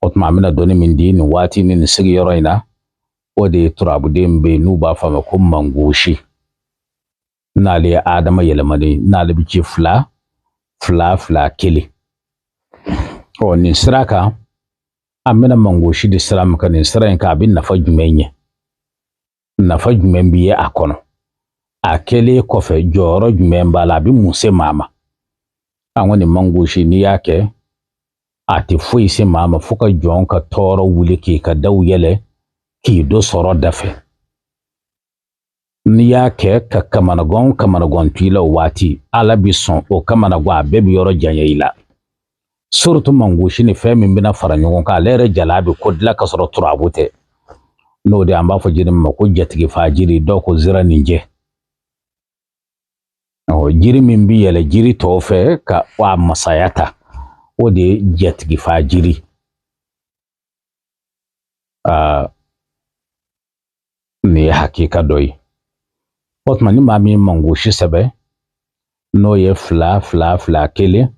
O tuma an bɛna dɔnni min di nin waati ni nin sigiyɔrɔ in na, o de ye turabuden bɛ yen n'u b'a fɔ a ma ko mangosi, n'ale ye adama yɛlɛmalen, n'ale bɛ ci 2 2 2 1. Ɔ nin sira kan, an bɛna mangosi di sira min kan, nin sira in kan, a bɛ nafa jumɛn ɲɛ, nafa jumɛn bɛ ye a kɔnɔ, a kɛlen kɔfɛ jɔyɔrɔ jumɛn b'a la, a bɛ mun se maa ma? An ko nin mangosi, n'i y'a kɛ, a tɛ foyi se maa ma fo ka jɔn ka tɔɔrɔ wuli k'i ka daw yɛlɛ k'i do sɔrɔ da fɛ. N'i y'a kɛ ka kamanagan kamanagan to i la o waati, Ala bɛ sɔn o kamanagan, a bɛɛ bɛ yɔrɔ janya i la. Surtout mangosi ni fɛn min bɛna fara ɲɔgɔn kan, ale yɛrɛ jala bɛ ko dilan ka sɔrɔ turabu tɛ. N'o de an b'a fɔ jiri min ma ko jatigi fa jiri, dɔw ko ziraninjɛ. Ɔ jiri min bɛ yɛlɛ jiri tɔw fɛ ka a masaya ta, o de ye jatigi fa jiri. Aa, nin ye hakika dɔ ye. O tuma ni maa min ye mangosi sɛbɛn, n'o ye 2 2 2 1,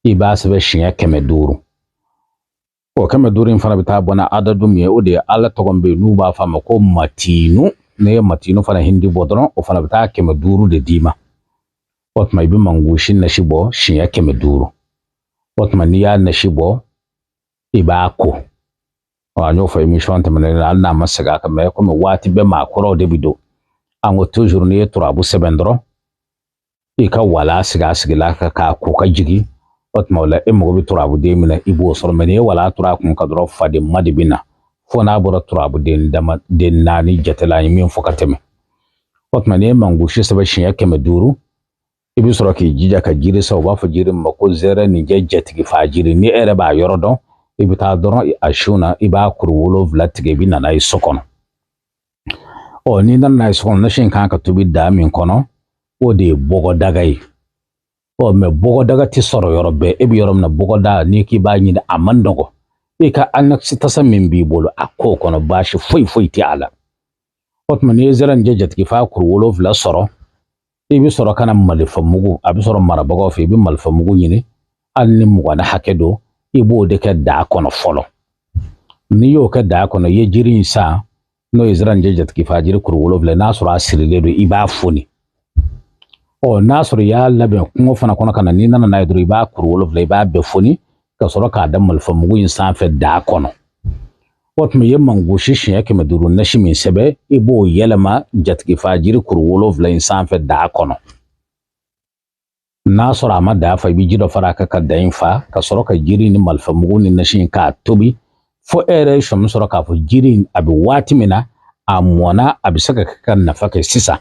i b'a sɛbɛn siɲɛ 500. O 500 in fana bɛ taa bɔ ni adadu min ye, o de ye Ala tɔgɔ min bɛ yen n'u b'a fɔ a ma ko matinu. N'i ye matinu fana hindi bɔ dɔrɔn, o fana bɛ taa 500 de d'i ma. O tuma i bɛ mangosi nasi bɔ siɲɛ 500. O tuma n'i y'a nasi bɔ, i b'a ko. Ɔ an y'o fɔ émission tɛmɛnen na, hali n'a ma segin a kan, mɛ komi waati bɛɛ maakɔrɔw de bɛ don. An ko toujours n'i ye turabu sɛbɛn dɔrɔn, i ka wala sigi a sigila kan k'a ko ka jigin. O tuma o la, e mago bɛ turabuden min na, i b'o sɔrɔ. Mɛ n'i ye wala turu a kun kan dɔrɔn, faden ma de bɛ na, fo n'a bɔra turabuden dama den 4 jate la, an ye min fɔ ka tɛmɛ. O tuma n'i ye mangosi sɛbɛn siɲɛ 500, i bɛ sɔrɔ k'i jija ka jiri san. U b'a fɔ jiri min ma ko zɛrɛninjɛ jatigi fa jiri. Ni e yɛrɛ b'a yɔrɔ dɔn, i bɛ taa dɔrɔn a sun na, i b'a kuru 7 tigɛ, i bɛ na n'a ye so kɔnɔ. Ɔ n'i nana n'a ye so kɔnɔ, nasi in kan ka tobi daa min kɔnɔ, o de ye bɔgɔdaga ye. Ɔ mɛ bɔgɔdaga tɛ sɔrɔ yɔrɔ bɛɛ. E bɛ yɔrɔ min na, bɔgɔda n'i k'i b'a ɲini, a man nɔgɔ. I ka anɔkisi tasa min b'i bolo, a k'o kɔnɔ, baasi foyi foyi tɛ a la. O tuma n'i ye zɛrɛninjɛ jatigi fa kuru 7 sɔrɔ, i bɛ sɔrɔ ka na malifa mugu, a bɛ sɔrɔ marabagaw fɛ. I bɛ malifa mugu ɲini, hali ni 20 hakɛ don, i b'o de kɛ daa kɔnɔ fɔlɔ. N'i y'o kɛ daa kɔnɔ, i ye jiri in san, n'o ye zɛrɛninjɛ jatigi fa jiri kuru 7, n'a sɔrɔ a sirilen don, i b'a foni. Ɔ n'a sɔrɔ i y'a labɛn kungo fana kɔnɔ ka na, n'i nana n'a ye dɔrɔn, i b'a kuru 7, i b'a bɛɛ foni ka sɔrɔ k'a da malifa mugu in sanfɛ daa kɔnɔ. O tuma i ye mangosi siɲɛ 500 nasi min sɛbɛn, i b'o yɛlɛma jatigi fa jiri kuru 7 in sanfɛ daa kɔnɔ. N'a sɔrɔ a ma daa fa, i bɛ ji dɔ fara a kan ka da in fa, ka sɔrɔ ka jiri ni malifa mugu ni nasi in k'a tobi fo e yɛrɛ ye sɔmi sɔrɔ k'a fɔ jiri in a bɛ waati min na, a mɔnna, a bɛ se ka kɛ ka nafa kɛ sisan.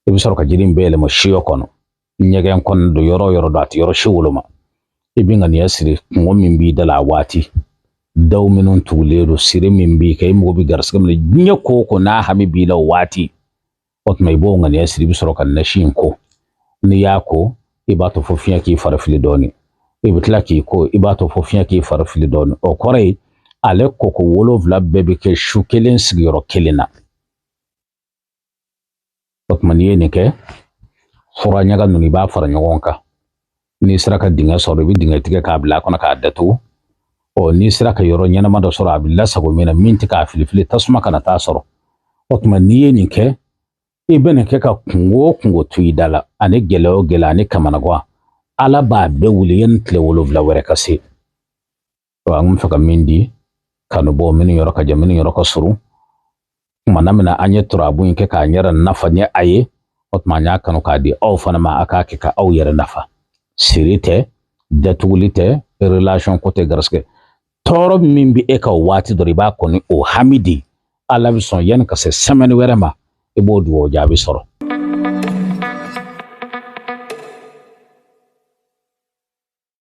I bɛ sɔrɔ ka jiri in bɛɛ yɛlɛma siyɔ kɔnɔ, ɲɛgɛn kɔnɔ don, yɔrɔ o yɔrɔ don, a tɛ yɔrɔ si woloma. I bɛ ŋaniya siri kungo min b'i da la a waati, daw minnu tugulen don, siri min b'i kɛ, i mago bɛ garisɛgɛ min na, diɲɛ ko o ko n'a hami b'i la o waati, o tuma i b'o ŋaniya siri. I bɛ sɔrɔ ka nasi in ko. N'i y'a ko, i b'a to fo fiɲɛ k'i fari fili dɔɔnin. I bɛ tila k'i ko, i b'a to fo fiɲɛ k'i fari fili dɔɔnin. O kɔrɔ ye ale koko 7 bɛɛ bɛ kɛ su kelen sigiyɔrɔ kelen na. O tuma n'i ye nin kɛ, fura ɲaga ninnu i b'a fara ɲɔgɔn kan. N'i sera ka dingɛ sɔrɔ, i bɛ dingɛ tigɛ k'a bila a kɔnɔ k'a datugu. Ɔ n'i sera ka yɔrɔ ɲɛnama dɔ sɔrɔ, a bɛ lasago min na, min tɛ k'a filifili, tasuma kana taa sɔrɔ. O tuma n'i ye nin kɛ, i bɛ nin kɛ ka kungo o kungo to i da la, ani gɛlɛya o gɛlɛya, ani kamanagan, Ala b'a bɛɛ wuli yanni tile 7 wɛrɛ ka se. Ɔ an bɛ fɛ ka min di kanubɔ minnu yɔrɔ ka jan, minnu yɔrɔ ka surun, tuma na min na an ye turabu in kɛ k'an yɛrɛ nafa ni a ye, o tuma an y'a kanu k'a di aw fana ma, a k'a kɛ ka aw yɛrɛ nafa. Siri tɛ, datuguli tɛ, relation ko tɛ, garisɛgɛ tɔɔrɔ min bɛ e ka o waati dɔrɔn, i b'a kɔni o hami di, Ala bɛ sɔn yanni ka se semaine wɛrɛ ma, i b'o dugawu jaabi sɔrɔ.